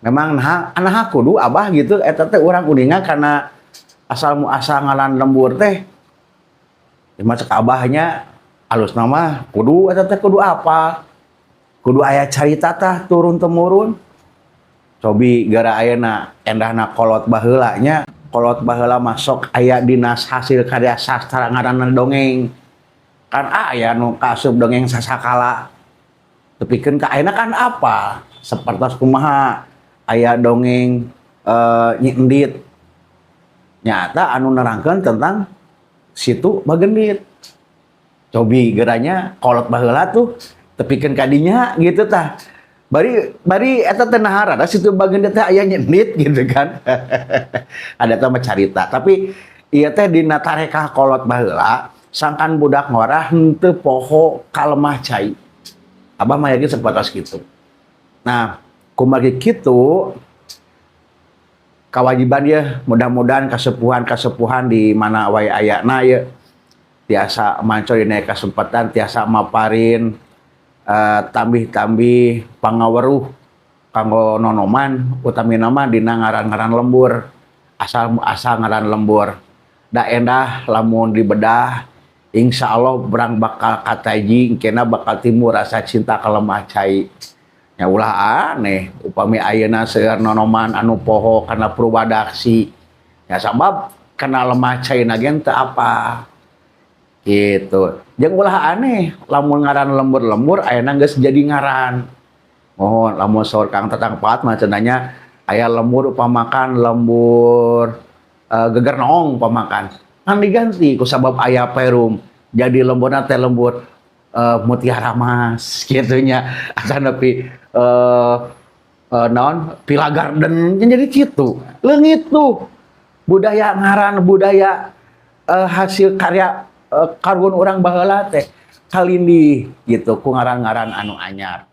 Memang nah, nah kudu Abah gitu eta teh urang uninga karena asal muasal ngaran lembur teh. Ya, cek Abahnya alus nama kudu eta teh kudu apa? Kudu aya carita tah turun temurun. Cobi gara ayeuna endahna kolot baheula nya, kolot baheula masuk aya dinas hasil karya sastra ngaranna dongeng. Kan aya nu kaasup dongeng sasakala. Tepikeun ka ayeuna kan apa? Sapertos kumaha aya dongeng Nyi Endit. Nyata anu nerangkeun tentang Situ Bagendit. Cobi geranya kolot baheula tuh tepikeun ka dinya gitu tah. Bari bari eta teh nahara da Situ Bagendit teh aya Nyi Endit gitu kan. Ada teh mah carita, tapi ieu teh dina tarekah kolot baheula sangkan budak ngora henteu poho ka lemah cai. Abah mah yakin sebatas gitu. Nah, kumargi kitu kewajiban ya mudah-mudahan kasepuhan-kasepuhan di mana wae ayana ya tiasa manco dina kesempatan tiasa maparin tambih-tambih pangaweruh kanggo nonoman, utamina mah dina ngaran-ngaran lembur, asal asal ngaran lembur. Da endah lamun dibedah, insya Allah berang bakal kataji kena bakal timbul rasa cinta ka lemah cai nya. Ulah aneh upami ayeuna seueur nonoman anu poho kana purwadaksi ya, sabab kana lemah cai ge teu apa gitu. Jeung ulah aneh lamun ngaran lembur-lembur ayeuna geus jadi ngaran. Mohon lamun saur Kang Tatang Paat mah cenanya aya lembur upamakan lembur Gegernong pamakan kan diganti ku sabab aya perum jadi lemburna teh lembur Mutiara Mas gitu nya, atanapi naon, Villa Garden, jadi gitu leungit tuh budaya ngaran, budaya hasil karya karuhun urang baheula teh kalindih gitu ku ngaran-ngaran anu anyar.